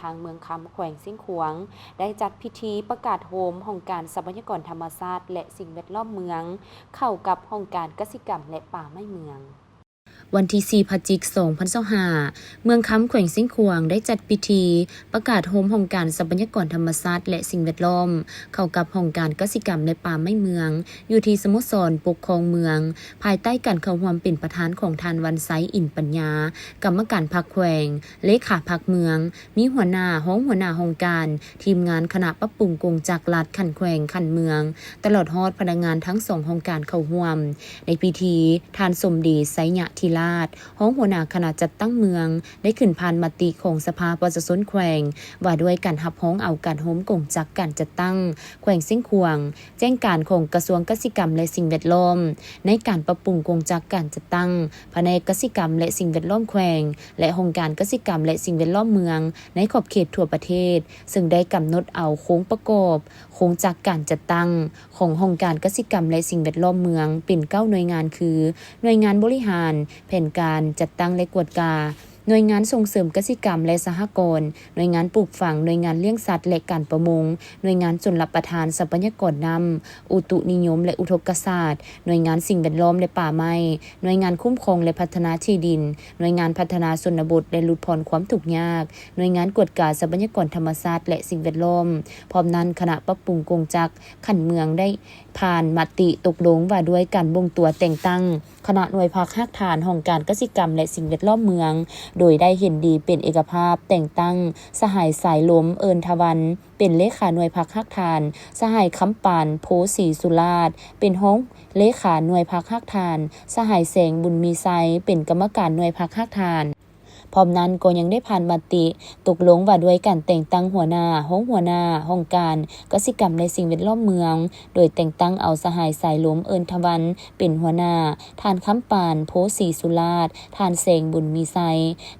ທາງເມືອງຄຳ ແຂວງຊຽງຂວາງ ໄດ້ຈັດພິທີປະກາດໂຮມຫ້ອງການຊັບພະຍາກອນທຳມະຊາດ ແລະ ສິ່ງແວດລ້ອມເມືອງ ເຂົ້າກັບຫ້ອງການກະສິກຳ ແລະ ປ່າໄມ້ເມືອງ. ວັນທີສີ່ ພະຈິກ ສອງພັນຊາວຫ້າ ເມືອງຄຳ ແຂວງຊຽງຂວາງ ໄດ້ຈັດພິທີປະກາດໂຮມຫ້ອງການຊັບພະຍາກອນທຳມະຊາດ ແລະ ສິ່ງແວດລ້ອມ ເຂົ້າກັບຫ້ອງການກະສິກຳ ແລະ ປ່າໄມ້ເມືອງ ຢູ່ທີ່ສະໂມສອນປົກຄອງເມືອງ ພາຍໃຕ້ການເຂົ້າຮ່ວມເປັນປະທານຂອງທ່ານ ວັນໄຊ ອິນປັນຍາ ກຳມະການພັກແຂວງ, ເລຂາພັກເມືອງ, ມີຫົວໜ້າ, ຮອງຫົວໜ້າຫ້ອງການ, ທີມງານຄະນະປັບປຸງກົງຈັກລັດຂັ້ນແຂວງ, ຂັ້ນເມືອງ, ຕະຫຼອດຮອດພະນັກງານທັງສອງຫ້ອງການເຂົ້າຮ່ວມ. ໃນພິທີ, ທ່ານ ສົມດີ ໄຊຍະທິລາດ ຮອງຫົວໜ້າຄະນະຈັດຕັ້ງເມືອງ ໄດ້ຂຶ້ນຜ່ານມະຕິຂອງສະພາປະຊາຊົນແຂວງ ວ່າດ້ວຍການຮັບຮອງເອົາການໂຮມກົງຈັກການຈັດຕັ້ງແຂວງຊຽງຂວາງ ແຈ້ງການຂອງກະຊວງກະສິກຳ ແລະ ສິ່ງແວດລ້ອມ ໃນການປັບປຸງກົງຈັກການຈັດຕັ້ງພະແນກກະສິກຳ ແລະ ສິ່ງແວດລ້ອມແຂວງ ແລະ ຫ້ອງການກະສິກຳ ແລະ ສິ່ງແວດລ້ອມເມືອງ ໃນຂອບເຂດທົ່ວປະເທດ, ເຊິ່ງໄດ້ກຳນົດເອົາໂຄງປະກອບ ໂຄງຈັກການຈັດຕັ້ງຂອງຫ້ອງການກະສິກຳ ແລະ ສິ່ງແວດລ້ອມເມືອງ ເປັນເກົ້າໜ່ວຍງານຄື ໜ່ວຍງານບໍລິຫານ, ແຜນການ, ຈັດຕັ້ງ ແລະ ກວດກາ, ໜ່ວຍງານສົ່ງເສີມກະສິກຳ ແລະ ສະຫະກອນ, ໜ່ວຍງານປູກຝັງ, ໜ່ວຍງານລ້ຽງສັດ ແລະ ການປະມົງ, ໜ່ວຍງານຊົນລະປະທານ, ຊັບພະຍາກອນນ້ຳ, ອຸຕຸນິຍົມ ແລະ ອຸທົກກະສາດ, ໜ່ວຍງານສິ່ງແວດລ້ອມ ແລະ ປ່າໄມ້, ໜ່ວຍງານຄຸ້ມຄອງ ແລະ ພັດທະນາທີ່ດິນ, ໜ່ວຍງານພັດທະນາຊົນນະບົດ ແລະ ຫຼຸດຜ່ອນຄວາມທຸກຍາກ, ໜ່ວຍງານກວດກາຊັບພະຍາກອນທຳມະຊາດ ແລະ ສິ່ງແວດລ້ອມ. ພ້ອມນັ້ນ, ຄະນະປັບປຸງກົງຈັກຂັ້ນເມືອງໄດ້ຜ່ານມະຕິຕົກລົງວ່າດ້ວຍການບົ່ງຕົວແຕ່ງຕັ້ງຄະນະໜ່ວຍພັກຮາກຖານຫ້ອງການກະສິກຳ ແລະ ສິ່ງແວດລ້ອມເມືອງ, ໂດຍໄດ້ເຫັນດີເປັນເອກະພາບແຕ່ງຕັ້ງສະຫາຍ ສາຍລົມ ເອີນທະວັນ ເປັນເລຂາໜ່ວຍພັກຮາກຖານ, ສະຫາຍ ຄຳປານ ໂພສີສຸລາດ ເປັນຮອງເລຂາໜ່ວຍພັກຮາກຖານ, ສະຫາຍ ແສງ ບຸນມີໄຊ ເປັນກຳມະການໜ່ວຍພັກຮາກຖານ. ພ້ອມນັ້ນກໍຍັງໄດ້ຜ່ານມະຕິຕົກລົງວ່າດ້ວຍການແຕ່ງຕັ້ງຫົວໜ້າ, ຮອງຫົວໜ້າຫ້ອງການກະສິກຳ ແລະ ສິ່ງແວດລ້ອມເມືອງ, ໂດຍແຕ່ງຕັ້ງເອົາສະຫາຍ ສາຍລົມ ເອີນທະວັນ ເປັນຫົວໜ້າ, ທ່ານ ຄຳປານ ໂພສີສຸລາດ, ທ່ານ ແສງ ບຸນມີໄຊ,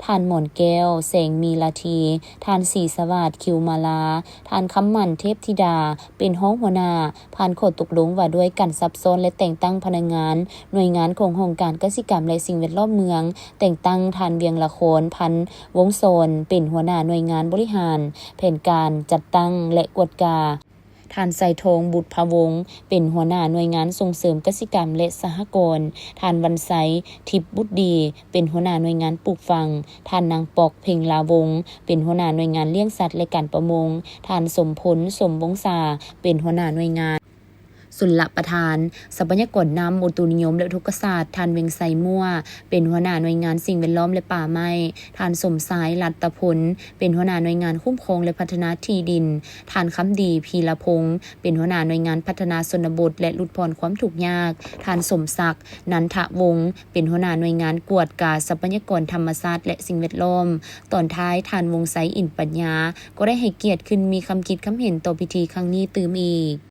ທ່ານ ໝອນແກ້ວ ແສງມີລາທີ, ທ່ານ ສີສະຫວາດ ຄິວມາລາ, ທ່ານ ຄຳໝັ້ນ ເທບທິດາ ເປັນຮອງຫົວໜ້າ. ຜ່ານຂໍ້ຕົກລົງວ່າດ້ວຍການສັບຊ້ອນ ແລະ ແຕ່ງຕັ້ງພະນັກງານໜ່ວຍງານຂອງຫ້ອງການກະສິກຳ ແລະ ສິ່ງແວດລ້ອມເມືອງ, ແຕ່ງຕັ້ງທ່ານ ວຽງລະຄອນ ພັນວົງສອນ ເປັນຫົວໜ້າໜ່ວຍງານບໍລິຫານ, ແຜນການ, ຈັດຕັ້ງ ແລະ ກວດກາ, ທ່ານ ໄຊທອງ ບຸດພະວົງ ເປັນຫົວໜ້າໜ່ວຍງານສົ່ງເສີມກະສິກຳ ແລະ ສະຫະກອນ, ທ່ານ ວັນໄຊ ທິບບຸດດີ ເປັນຫົວໜ້າໜ່ວຍງານປູກຝັງ, ທ່ານ ນາງ ປອກ ເພັງລາວົງ ເປັນຫົວໜ້າໜ່ວຍງານລ້ຽງສັດ ແລະ ການປະມົງ, ທ່ານ ສົມພົນ ສົມວົງສາ ເປັນຫົວໜ້າໜ່ວຍງານຊົນລະປະທານ, ຊັບພະຍາກອນນ້ຳ, ອຸຕຸນິຍົມ ແລະ ອຸທົກກະສາດ, ທ່ານ ວຽງໄຊ ມົ້ວ ເປັນຫົວໜ້າໜ່ວຍງານສິ່ງແວດລ້ອມ ແລະ ປ່າໄມ້, ທ່ານ ສົມຊາຍ ລັດຕະພົນ ເປັນຫົວໜ້າໜ່ວຍງານຄຸ້ມຄອງ ແລະ ພັດທະນາທີ່ດິນ, ທ່ານ ຄຳດີ ພີລະພົງ ເປັນຫົວໜ້າໜ່ວຍງານພັດທະນາຊົນນະບົດ ແລະ ຫຼຸດຜ່ອນຄວາມທຸກຍາກ, ທ່ານ ສົມສັກ ນັນທະວົງ ເປັນຫົວໜ້າໜ່ວຍງານກວດກາຊັບພະຍາກອນທຳມະຊາດ ແລະ ສິ່ງແວດລ້ອມ. ຕອນທ້າຍ, ທ່ານ ວົງໄຊ ອິນປັນຍາ ກໍໄດ້ໃຫ້ກຽດຂຶ້ນມີຄຳຄິດຄຳເຫັນຕໍ່ພິທີຄັ້ງນີ້ຕື່ມອີກ.